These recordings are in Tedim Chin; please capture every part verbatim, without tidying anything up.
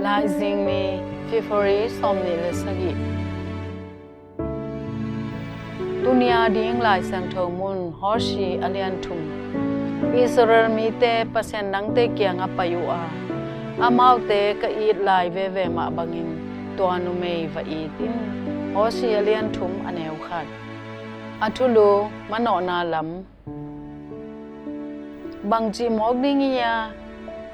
Laizing ni, February sawmnih le sagih. Tuni a ding Lai Siangtho mun, Hosea a lian thum. Israel mite, Pasian dangte kiangah pai uh a, amaute ka it lai veve mah bangin tua numei va it in. Hosea a lian thum, a neu khat. A thulu: Manawhna lam. Bangci mawk ding i hia?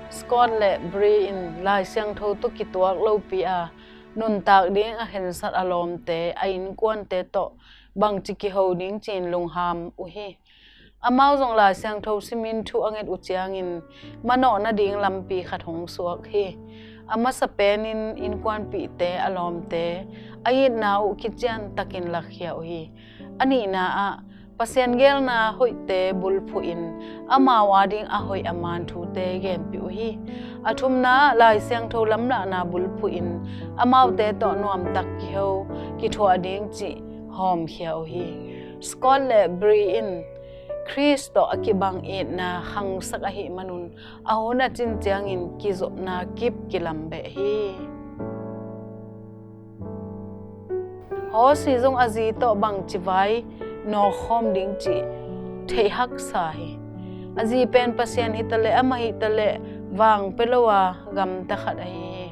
Scott le Bree in Lai Siangtho tawh kituak lopi a nuntak ding a khensat a lawmte, a innkuante tawh bangci kiho ding ci-in lungham uh hi. Amau zong Lai Siangtho simin thu a nget uh ciangin manawh nading lampi khat hong suak hi. A masa penin innkuanpihte, a lawmte, a itna uh kiciantakin lakhia uh hi. A nihna ah Pasian geelna hoihte bulphuhin amau ading a hoih a maan thute genpih uh hi. A thumna ah Lai Siangtho lamlahna bulphuhin amaute tawh nuamtak kiho, kithuah ding cih hawmkhia uh hi. Scott le Bree in Khrist tawh a kibang itna khangsak ahih manun a hun a cin ciangin kizopna kip kilam beh hi. Hosea zong a zi tawh bangci vai nawkkhawm ding cih theih haksa hi. A zi pen Pasian hitaleh, amah hitaleh vangpia lo a gamta khat ahi hi.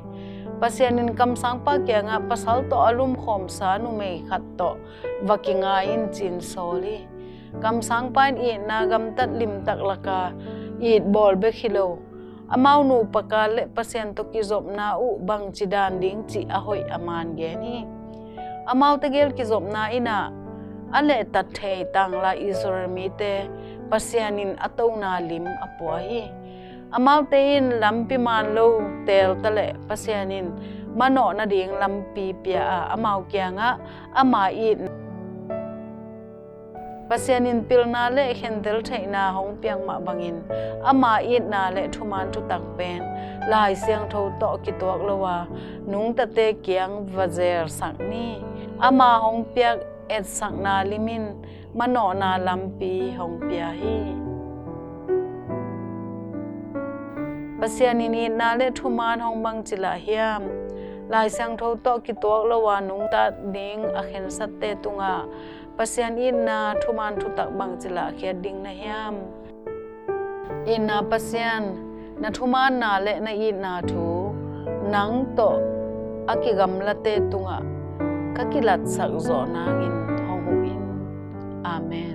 Pasian in kamsangpa kiangah pasal tawh a lumkhawmsa numei khat tawh va kingai in ci-in sawl hi. Kamsangpa in itna gamtat limtak laka it bawl bek hi lo, amau nupa kal le Pasian tawh kizopna uh bangci dan ding cih a hoih a maan gen hi. Amaute gel kizopna in ah a lehtat thei tanglai Israel mite Pasian in a tona lim a pua hi. Amaute in lampi maan lo teelta leh Pasian in manawh nading lampi pia a, amau kiangah ama it Pasian in pilna le khentel theihna hong piak mah bangin ama itna le thuman thutak pen Lai Siangtho tawh kituak lo a nungtate kiang va zelsak ni. Ama hong piak etsakna lim in manawhna lampi hong pia hi. Pasian in itna le thuman hong bangci lah hiam? Lai Siangtho tawh kituak lo a nungta ding a khensatte tungah Pasian itna thuman thutak bangci lahkhiat ding na hiam? Itna Pasian, na thumanna le na itna thu nang tawh a kigamlate tungah ka kilatsak zawh nangin hong huh in. Amen.